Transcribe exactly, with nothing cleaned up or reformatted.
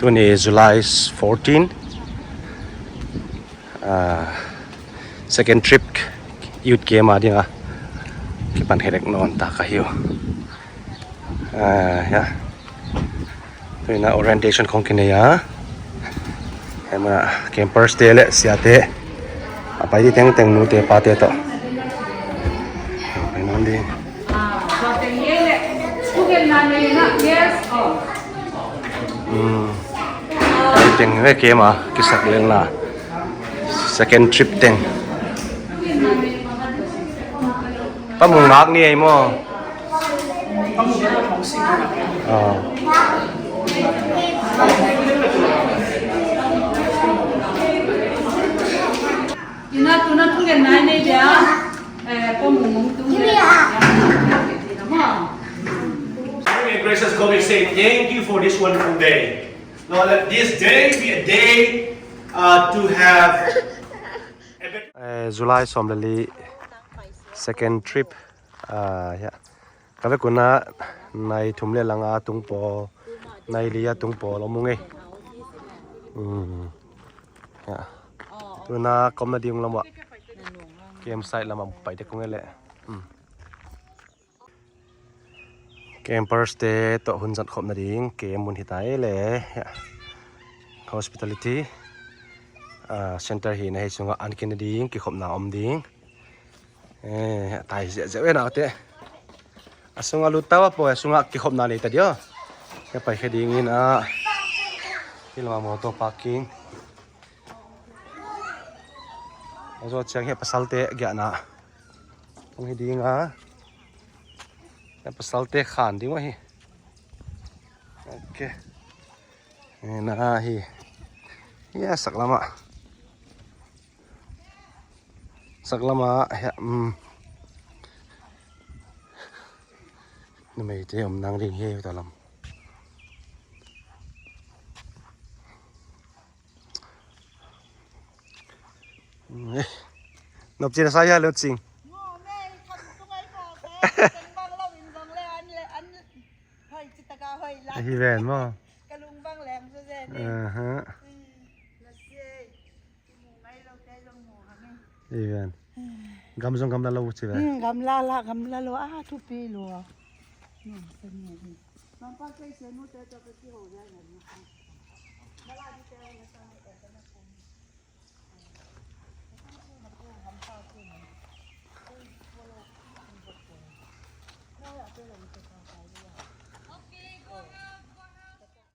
Tuni July fourteen, ah, second trip youth camp a ding a kipan khelek nawn ta ka hi uh. Ah, ya. Tuna orientation khong kinei a, hema campers te le siate a pai di tengteng, nute pate tawh pai nawn ding. Hmm. Pai teng ve, camp a kisak lelna second trip teng. Pa Mung ngak ni ei maw? Ah. Ina tuna thungen nai nei dia. Eh, Pa Mung tung dia. Gracious God, we say thank you for this wonderful day. Lord, let this day be a day, uh, to have a better Eh, July sawm le li, second trip. Ah, ya. Ka vekun ah nai thum le lang a tung pawl, nai li a tung pawl om ung ei. Hmm. Ya. Tuna ka omna ding lam ah, campsite lam ah pai tek ung ei leh. Hmm. Campers te tawh hun zat khop nading camp mun hi ta ei leh. Ya. Hospitality, ah, center hi na, hei sungah an khin nading kikhopna om ding. Eh, tai ziahziah ve naute. A sungah lut ta uh a, pawi a sungah kikhopna nei ta ding aw. Hia pai khe ding in a. Hi lamah motor parking. A zaw ciang hia pasalte giahna hong hi ding a. Hia pasalte khan ding uh ahi. Ok. Eh, na hi. Hia sak lamah. Sak lamah, hia, um, numeite om nang ding hi ta lam. Eh, nop cin a sa hia lo cing. Ahi ven maw? Aha. Amen. Gam zong gamla lo ci ve. Hmm, gamla la, gamla lo, a thupi lo. Hmm, sani a hi. Mangpa kei se nu te to ka ki ho ya na. Mala di te na sa na ka na kum. Gamla